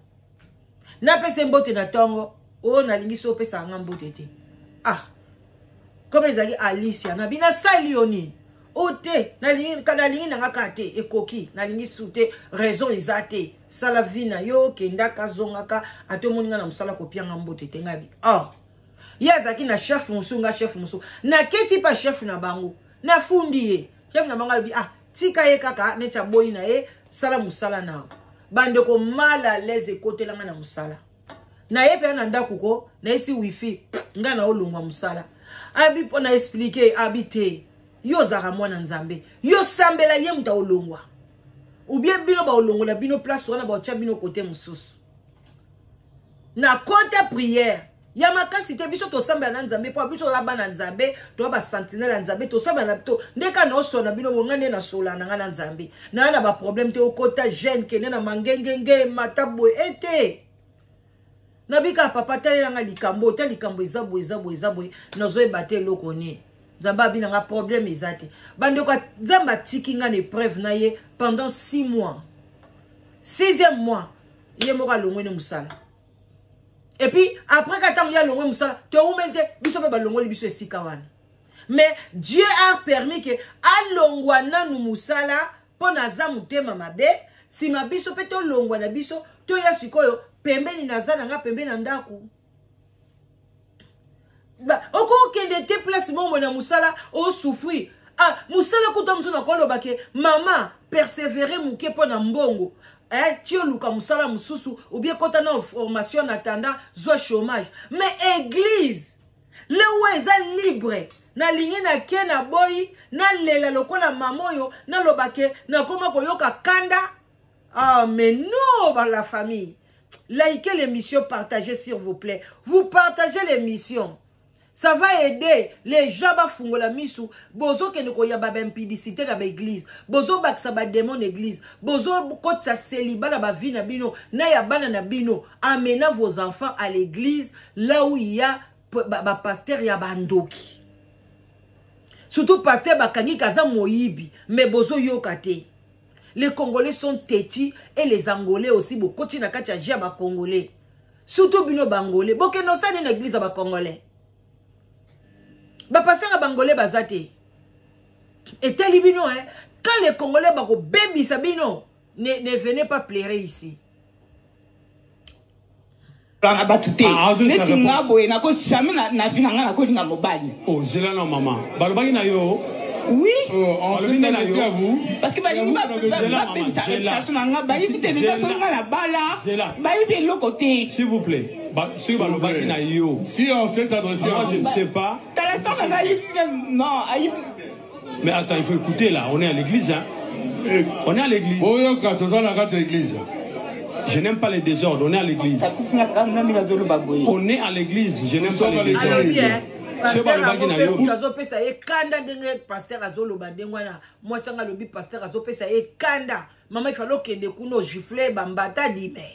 A: Napesa mbote na ntongo oyo, nalingi so opesaka nga mbote te. Ah, comme ezalaki Alicia na bino, asali yo nini? O te, nalingi na nga kaka te, ekoki, nalingi su te, raison eza te. Sala vie na yo, kendaka, zongaka, ate omoni nga na mosala kopianga mbote te. Ngai bi oh, ye azalaki na chef mosusu, nga chef mosusu, naketi pa chef na bango, nafundi ye. Chef na bango alobi ah, tika ye kaka neti aboyi na ye, sala mosala na yo. Bandeko, mal à l'aise ekotelanga na mosala na ye mpe na ndako ko nayesi wifi nga na olongwa mosala. Abi mpo na expliquer, abi te, yo ozalaka mwana Nzambe, yo sambela ye moto aolongwa ou bien bino baolongola bino place wana, baotya bino kote mosusu. Na kota prière ya makasi te, biso tosambela na Nzambe mpo biso toza bana Nzambe, toza basentinelle ya Nzambe, tosambela na to nde kaka naosola na bino bonga nde nasola na ngai na Nzambe naa na baproblème te. Okota jeune kende na mangengenge mata boye ete nabika papa talelanga likambo ta likambo eza boye, eza boye, eza boye, nazoyeba te eloko nini. Nzambe abi nanga problème eza te. Bandeko, Nzambe atiki nga na épreuve na ye pendant 6 mois. Sixième mois ye moko alongweni mosala. Et puis après ka ntango ye alongwe mosala, toumeli te, biso mpe balongoli biso esika wana. Mais Dieu a permis ke alongwa nanu mosala mpo naza motema mabe, nsima biso mpe tolongwa na biso, toya sikoyo pembeni, naza na nga pembeni na ndako. Okokende te place bongo na mosala osouffrir. Ah, mosala kuta mosusu nakoloba ke mama persévérer moke mpo na mbongo eh, ti oluka mosala mosusu ou bien kota na formation en attendant zwa chômage. Mais église lewa eza libre, nalingi nake, naboyi, nalela lokola mama oyo naloba ke nakoma koyoka kanda. Ah, mais non, bah, la famille, likez l'émission, partagez s'il vous plaît. Vous partagez l'émission, ça va aider les gens bafungola misu. Bozokende koyamba baimpudicité na baeglise, bozobakisa badémon na église, bozokotisa célibat na bavie na bino na ya bana na bino. Amenant vos enfants à l'église là où il y a bapasteur ya bandoki, surtout pasteur bakangi kaza moyibi, mais bozoyoka te. Les Congolais sont têtus et les Angolais aussi. Bokoti na kati ya jeu ya bacongolais, surtout bino bangolais, bokende osali na église ya bacongolais, bapasteur ya bangolais baza te. Etali bino hein. Quand les Congolais bakobebisa bino, ne venez pas pleurer ici.
B: Na bato te.
D: Ah,
B: neti nga boye nako jamais na vie na nga nakolinga mobali.
D: Oh, zela na mama balobaki na yo.
B: Oui.
C: Oh, on s'est adressé à vous.
B: Parce que balingi babebisa réputation na nga, bayebi te déjà soki nga na bala, bayebi eloko te.
D: S'il vous plaît, soki balobaki na yo.
C: Si on s'est adressé
D: moi
C: à
D: je
C: vous.
D: ne sais pas.
B: Tala star na nga ayebi, non ayebi.
D: Mais attends, il faut écouter là, on est à l'église hein.
C: Eh,
D: on est à l'église.
C: Oyoka, toza na kati ya église.
D: Je n'aime pas les désordres, on est à l'église. On est à l'église, je n'aime pas les désordres.
A: Alobi eh,
D: Soki
A: pasteur
D: balobaki na
A: yango
D: yo.
A: mpe moto azopesa ye kanda ndenge pasteur azoloba ndenge wana, mwasi yango alobi pasteur azopesa ye kanda. Mama, ifale okende kuna ogifle bambata dime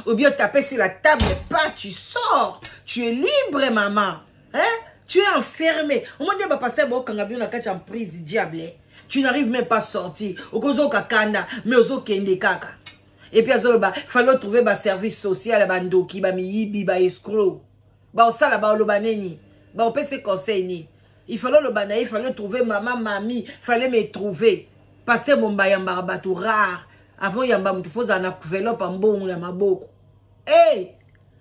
A: ou bien taper sur la table pas, tu sors, tu es libre, maman, hein? Tu es enfermé. Omoni nde bapasteur baokanga bino na kati ya emprise du diable. Eh? Tu n'arrives même pas sortir. Okozoka kanda, mais ozokende kaka. Et puis azoloba, fallait trouver ba service social, ba ndoki, ba miyibi, ba escroc. Ba osala ba oloba nini? Ba opese conseil nini? Il fallait oloba na ye, il fallait trouver maman, mamie, fallait me trouver. Pasteur Momba yambaka bato rare. Avant yamba mutu faut ozala na enveloppe ya mbongo na maboko. Hey!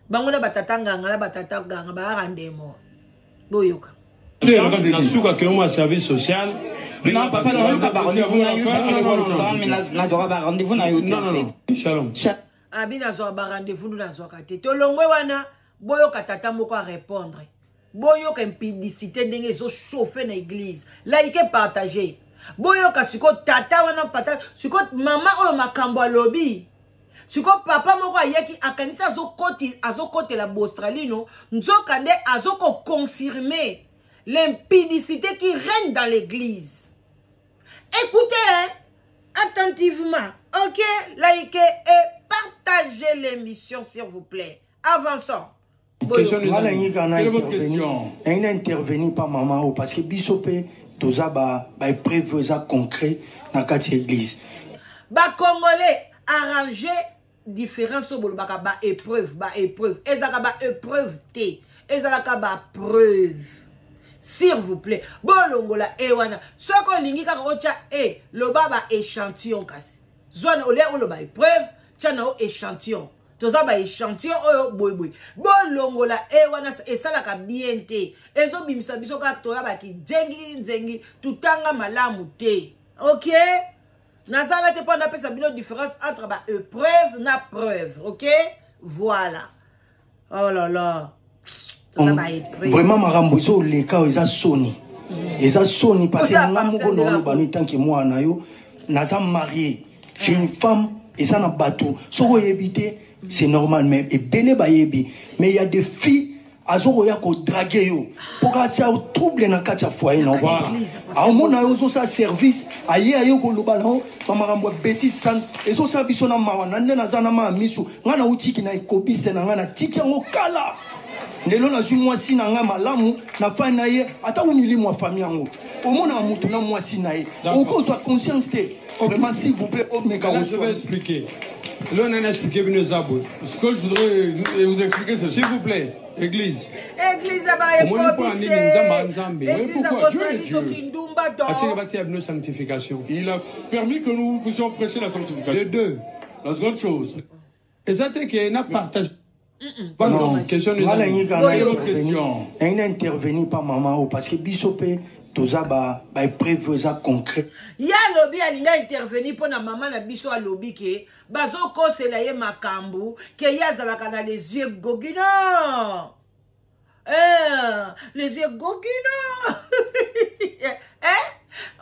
A: Bango na batata nganga na batata ganga bayaka ndemo. Boyoka.
D: Na suka ke mwa service social.
B: Non, papa, nazoluka ba rendez-vous na yo. Nazwaka ba rendez-vous na yo te.
D: Non, non, non. Shalom.
A: Abi nazwaka ba rendez-vous nazwaka te. Tolongwe wana boyoka tata moko a répondre. Boyoka impudicité ndenge ezo chauffer na église. Like partager. Boyoka siko tata wana pata siko mama oyo makambo alobi. Siko papa moko ayaki akanisi azokoti azokotela Bostralino nzoka nde azoko confirmer l'impudicité qui règne dans l'église. Écoutez hein, attentivement. OK, likez et partagez l'émission s'il vous plaît. Avançons.
D: Question
E: nga nalingi kaka na
C: Quelle est votre
E: intervenir
C: question?
E: nalingi na intervenir pa mama oyo parce que biso mpe toza ba ba épreuve oyo eza concret na kati ya église.
A: Ba congolais arranger différence oyo bolobaka ba épreuve ba épreuve ezalaka ba épreuve te ezalaka ba preuve s'il vous plaît bolongola e wana soki olingi kaka otya e loba ba échantillon kasi zwa na olia oloba épreuve tya na yo échantillon toza ba échantillon oyo boyeboye bolongola e wana esalaka bien te ezobimisa biso kaka toya bakijengi nzengi tutanga malamu te ok nazala te mpo napesa bino différence entre ba épreuve na preuve ok voilà oh là là toza ba épreuve
E: vraiment makambo ezoleka oyo eza soni eza soni parce que nga moko na oloba no etanke mwana na yo naza marie j'ai une femme eza na bato soki oyebi te c'est normal mais ebele bayebi mais il y a des filles azokoya kodrague yo mpo kasi trouble na kati ya foyer na yo aomona yo ozosala service aye aye koloba na yo bamakambo ya betise san ezosala biso na mawa na nde naza na maa misu ngai nautiki na ekobiste na ngai natiki yango kala lelo nazwi mwasi na ngai malamu na fai na ye ata umilimo ya fami yango omonaka motu na mwasi na ye okozwa conscience te. Vraiment, s'il vous plaît, oh, mais
D: Là, je vais expliquer. Là, on a expliqué bino eza boye.
C: Ce que je voudrais vous expliquer, c'est
D: s'il vous plaît, église.
A: Église ba
D: Omoni mpo na nini Nzambe aza Nzambe.
C: Oui, pourquoi Dieu est Dieu.
A: Kindumba to.
D: Atika batia bino sanctification.
C: Il a permis que nous puissions prêcher la sanctification.
D: De deux.
C: La seconde chose.
D: Eza te ke na partage.
E: Non,
D: question
E: nga nalingi kaka na
C: Quelle est votre
E: intervenir
C: question?
E: nalingi na intervenir pa mama oyo parce que biso mpe toza ba ba épreuve oyo eza concret.
A: Ye alobi alingi intervenir mpo na mama na biso alobi ke bazokosela ye makambo ke ye azalaka na les yeux gogino. Eh, les yeux gogino. Eh?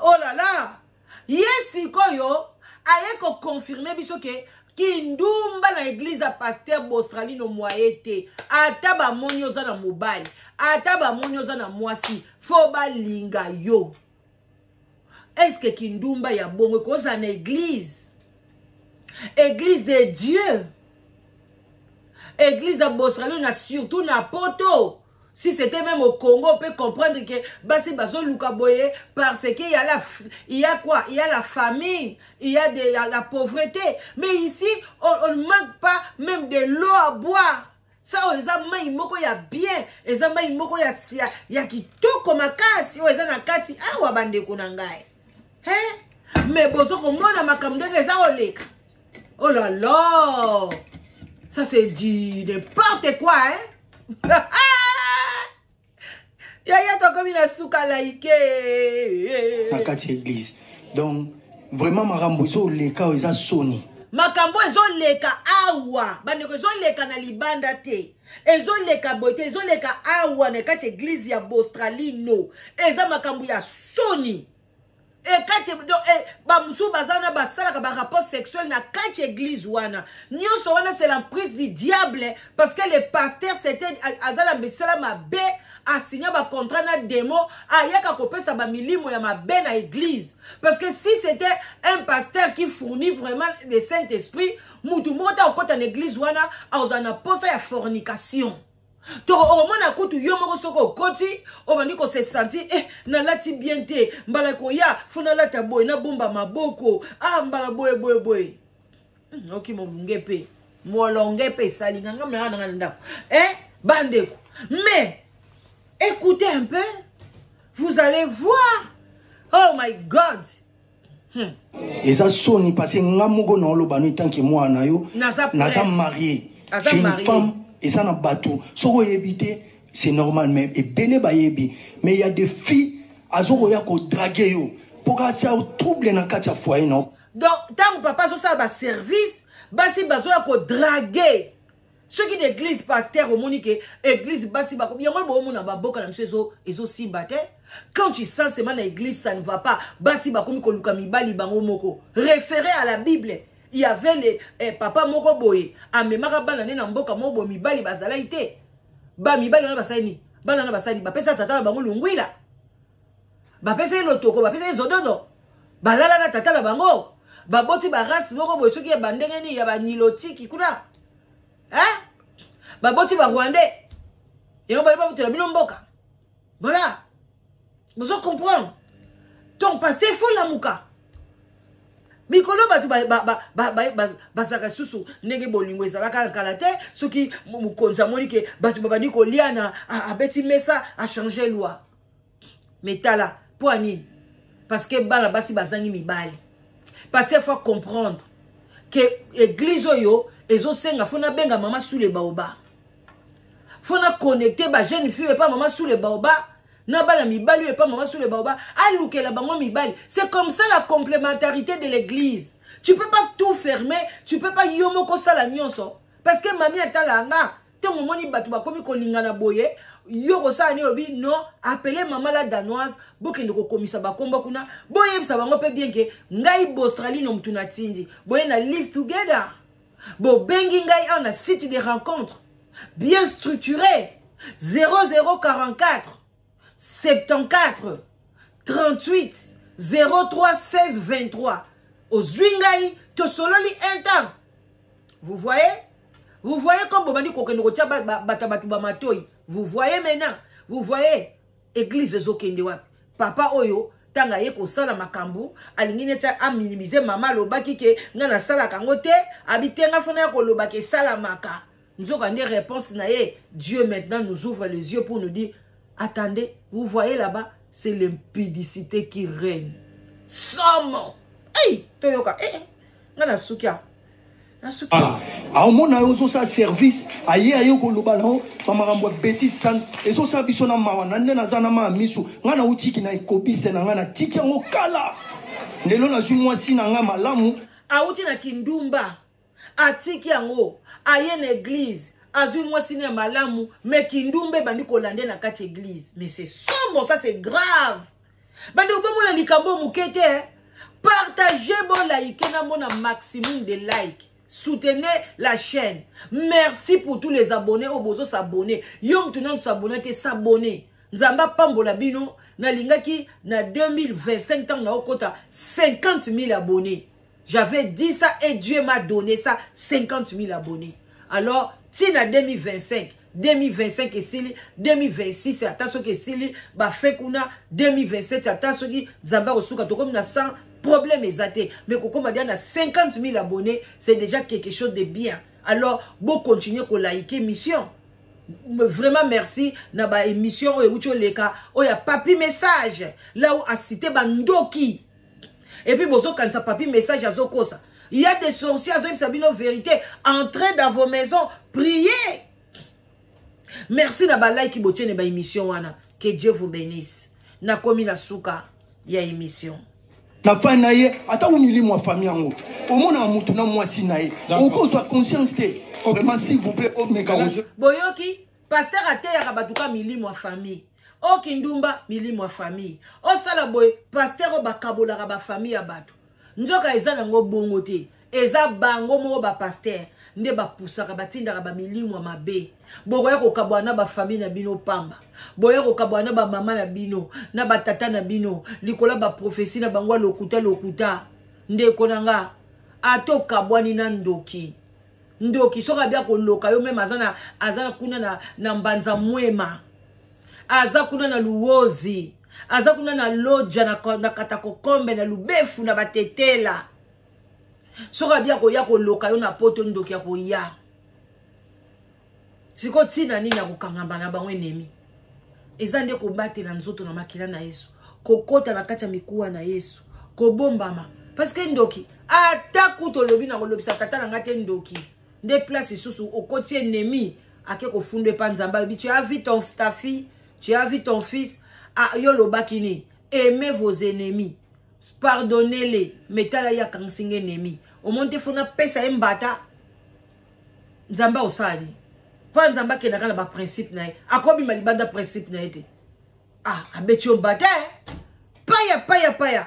A: Oh là là. Ye sikoyo aye ko confirmer biso ke kindumba na église ya pasteur Bostralino moye te. Ata bamoni oza na mobali, ata bamoni oza na mwasi, fo balinga yo. Est-ce que kindumba ya bongo ekozala na église? Église de Dieu. Église ya Bostralino na surtout na poto. Si c'était même au Congo, on peut comprendre que basi bazoluka boye parce que il y a la, il y a quoi? Il y a la famine, il y a de la pauvreté. Mais ici, on ne manque pas même de l'eau à boire. Ça, eza mai moko ya bien, eza mai moko ya sia, ya kitoko makasi, oyo eza na kati awa bandeko na ngai. Hein? Mais bozo komona makambo ndenge eza koleka. Oh là là! Ça c'est du n'importe quoi, hein? Yaya tokomi na suka like.
E: Na kati ya église. Donc vraiment makambo ezoleka oyo eza soni.
A: Makambo ezoleka awa, bandeko ezoleka na libanda te. Ezoleka boye te, ezoleka awa na kati ya église ya Bostralino. Eza makambo ya soni. E kati, donc, e, ba mosusu baza na basalaka ba rapport sexuel na kati église wana. Nyonso wana c'est l'emprise du diable parce que le pasteur c'était aza na misala mabe, a signé ba contrat na démon, ayaka kopesa ba milimo ya mabe na église. Parce que si c'était un pasteur qui fournit vraiment le Saint-Esprit, mutu moko ta okota na église wana aza na posa ya fornication. To okomona kutu yo moko soki okoti obandi ko se sentir eh nalati bien te, mbala koya fo nalata boye, nabomba maboko, ah mbala boye boye boye. Oki molunge mpe molonge mpe esali nga ngambo nanga nanga na ndako eh bandeko. Mais écoutez un peu, vous allez voir. Oh my God.
E: Eza soni parce que nga moko na oloba no etanke mwana na yo,
A: Naza
E: naza
A: prêtre.
E: marié,
A: Aza
E: j'ai une
A: marié.
E: femme, eza na bato soki oyebi te, c'est normal, mais ebele bayebi. Mais il y a des filles azokoya kodrague yo mpo katia trouble na kati ya foyer na yo.
A: Donc ntango papa azosala baservice, basi bazoya kodrague. Soki na église pasteur omoni ke église basi bako yango, bomona baboka na biso ezosimba te. Quand tu sens seulement na église ça ne va pas, basi bakomi koluka mibali bango moko. Référé à la Bible, il y avait les papa moko boye amemaka bana ne na mboka moko boye, mibali bazalaki te. Ba mibali wana basali nini? Bana wana basali, bapesa tata na bango lungwila, bapesa ye lotoko, bapesa ye zododo, balala na tata na bango, baboti barace moko boye soki ya bandenge nini ya banilotiki kuna, hein? Baboti barwandais, yango bali babotela bino mboka. Voilà, bozo comprendre. Donc pasteur, faut lamuka. Mikolo bato bazalaka susu ndenge bolingo ezalaka na kala te. Soki mokonzi amoni ke bato babandi koliana, abeti mesa, achange loi. Mais tala mpo ya nini? Parce que bana basi bazangi mibali. Parce que faut comprendre que église oyo ezosenga fo nabenga mama sous le baoba, fo na connecte ba jeune fille epa mama sous le baoba, na bana mibali oyo epa mama sous le baoba, alukela bango mibali. C'est comme ça la complémentarité de l'église. Tu peux pas tout fermer, tu peux pas yo moko sala nyonso. Parce que mami atala nga ntango omoni bato bakomi kolingana boye, yo kosala nini? Olobi non, appele mama la danoise, bokende kokomisa bakombo kuna, boyebisa bango mpe bien ke ngai Bostralino mutu natindi boye na Live Together, bobengi ngai awa na site de rencontre bien structuré 0044 74 38 03 16 23. Ozwi ngai, tosololi un temps. Vous voyez, vous voyez comme bobandi kokende kotia bato bato bamatoi. Vous voyez maintenant, vous voyez église ezokende wapi. Papa oyo ntango aye kosala makambo, alingi neti aminimize mama. Alobaki ke ngai nasalaka yango te, abi te, nga fona ya kolobaka esalamaka. Nzoka nde réponse na ye, Dieu maintenant nous ouvre les yeux pour nous dire: attendez, vous voyez là-bas, c'est l'impudicité qui règne. Somo. Hey, toyoka eh, nga nasuki awa, nasuki.
E: Ah, aomona yo ozosala service, aye aye koloba na yo bamakambo ya bétise san ezosala biso na mawa na nde naza na maa misu. Ngai nautiki na ekobiste na ngai, natiki yango kala. Lelo nazwi mwasi na ngai malamu.
A: Awuti na kindumba, atiki yango, aye na église, azwi mwasi na ya malamu, mais kindumba ebandi kolande na kati église. Mais c'est sombre, ça c'est grave. Bandeko, bomona likambo moke te, eh? Partagez, bolike, namona maximum de like, soutenez la chaîne. Merci pour tous les abonnés oyo bozo s'abonner. Yo mutu nanu s'abonner te, s'abonner. Nzambe apambola bino. Nalingaki na 2025 ntango naokota 50 000 abonnés. J'avais dit ça et Dieu m'a donné ça, 50 000 abonnés. Alors ntina 2025, 2025 esili, 2026 ata soki esili bafe kuna, 2027 ata soki Nzambe akosuka tokomi na 100, problème eza te. Mais kokoma dia na 50 000 abonnés, c'est déjà quelque chose de bien. Alors bocontinue kolike mission. Vraiment merci na baémission oyo euti oleka, oyo ya Papi Message, là où acité bandoki. Et puis bozokanisa Papi Message azokosa. Il y a des sorciers, azoyebisa bino vérité. Entrez dans vos maisons, priez. Merci na balike botie na baémission wana. Que Dieu vous bénisse. Nakomi na suka ya émission.
E: Na fai na ye, ata umilimo ya famille yango, omonaka mutu na mwasi na ye, okozwa conscience te. Vraiment, s'il vous plaît, omeka.
A: Boyoki, pasteur ateyaka bato ka milimo ya famille, okindumba milimo ya famille, osala boye. Pasteur oyo bakabolaka bafamille ya bato, nzoka eza nango bongo te. Eza bango moko bapasteur nde bapusaka, batindaka bamilimo ya mabe. Bokoya kokabwana na bafamille na bino pamba, boya kokabwana na bamama na bino na batata na bino likolo ya baprophétie na bango ya lokuta lokuta. Ndeko na nga, ata okabwani na ndoki. Ndoki soki abia koloka yo meme aza na aza kuna na, na mbanza mwema, aza kuna na luwozi, aza kuna na loja na, na katakokombe na lubefu na batetela. Soki abia koya koloka yo na poto, ndoki akoya. Sikoyo ntina nini ya kokangama na bango enemi? Eza nde kobatela nzoto na makila na Yesu, kokota na kati ya mikuwa na Yesu, kobombama. Parce que ndoki, ata kutu olobi na kolobisa tata na ngai te, ndoki nde place lisusu okoti ennemi ake kofunda epa Nzambe, alobi tu as vu ton, ta fille, tu as vu ton fils. Ah, yo olobaki nini? Aimez vos ennemis, pardonnez-les. Mais tala ye akangisi nga ennemi, omoni te fo napesa ye mbata. Nzambe osali mpo Nzambe akendaka na baprincipe na ye, akobima libanda principe na ye te. Ah, abeti yo mbata paya paya paya.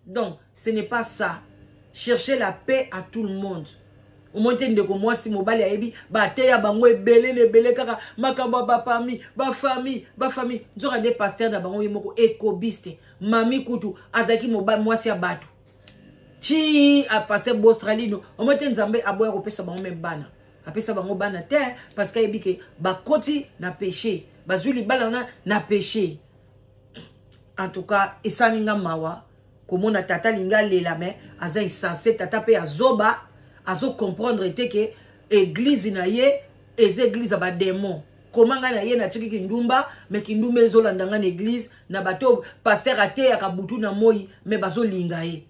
A: Donc ce n'est pas ça. Chercher la paix à tout le monde. Omoni te ndeko mwasi mobali ayebi bateya bango ebele na ebele kaka makambo ya bapami bafamille bafamille, nzoka nde pasteur na bango ye moko ekobiste. Mami kutu azalaki mobali mwasi ya bato ti pasteur Bostralino. Omoni te Nzambe aboya kopesa bango meme bana, apesa bango bana te parce que ayebi ke bakoti na péché, bazwi libala wana na péché. En tout cas esali nga mawa komona tata alingi alela, me aza insensé. Tata mpe azoba, azocomprendre te ke église na ye eza église ya badémon. Koma ngai na ye natiki kindumba, me kindumba ezolanda ngai na église na bato. Pasteur ateyaka butu na moi, me bazolinga ye.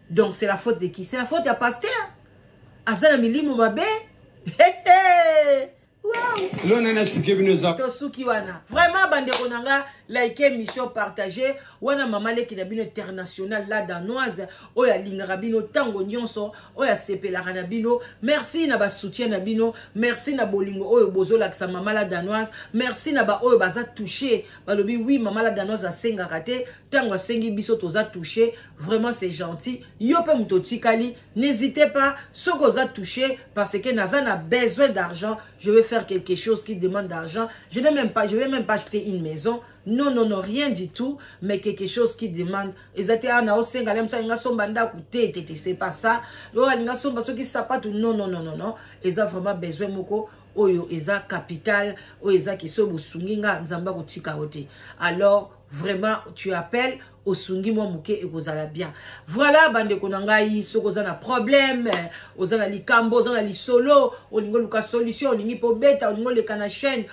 A: Donc c'est la faute de qui? C'est la faute ya pasteur, aza na milimo mabe.
D: Lelo nani expliquer bino eza?
A: Tosuki wana vraiment. Bandeko na nga, like émission, partage wana. Mama leki na bino international, la Danoise, oyo alingaka bino ntango nyonso, oyo asepelaka na bino. Merci na basoutien na bino, merci na bolingo oyo bozolakisa mama la Danoise. Merci na baoyo baza touché, balobi oui, mama la Danoise asengaka te, ntango asengi biso toza touché. Vraiment, c'est gentil. Yo mpe moto otikali, n'hésitez pas soki oza touché, parce que naza na besoin d'argent. Je vais faire quelque chose qui demande d'argent. Je n'ai même pas, je vais même pas acheter une maison, non, non, non, rien du tout, mais quelque chose qui demande. Eza te ana osenga le mosu alinga somba ndako te te te, c'est pas ça. Oyo alinga somba soki sapatu, non, non, non, non, non. Eza vraiment besoin moko oyo eza capital, oyo eza ki soki bosungi nga, Nzambe akotika yo te. Alors vraiment, tu appelles, osungi mwa moke, ekozala bien. Voilà, bandeko na ngai, soki oza na problème, oza na likambo, oza na lisolo, olingi oluka solution, olingi mpo obeta, olingi oleka na chaîne,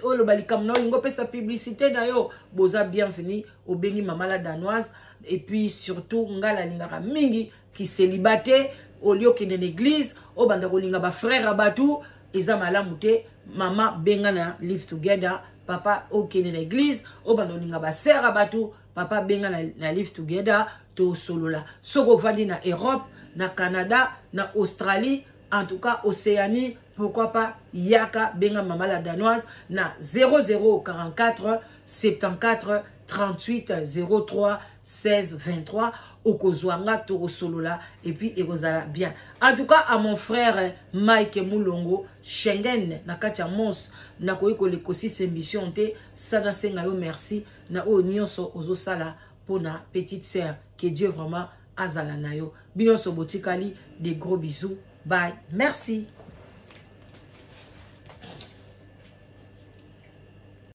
A: oloba likambo na, olingi opesa publicité na yo, boza bienvenu. Obengi mama la Danoise. Et puis surtout, ngai nalingaka mingi kiseliba te. Olie okende na église, obanda kolinga bafrère ya bato, eza malamu te. Mama, benga na Live Together. Papa, okende na église, obanda kolinga basœur ya bato, papa, benga na Live Together, tosolola. Soki ovandi na Europe, na Canada, na Australie, en tout cas Océanie, pourquoi pas, yaka, benga mama la Danoise na 0044 74 38 03 16 23. Okozwa nga, tokosolola et puis ekozala bien. En tout cas, à mon frère Mike Mulongo Schengen na kati ya Mons, nakoki kolekosisa émission te sa nasenga yo merci na oyo nyonso ozosala mpona petite sœur. Que Dieu vraiment azala na yo. Bino nyonso botikali, des gros bisous, bye, merci.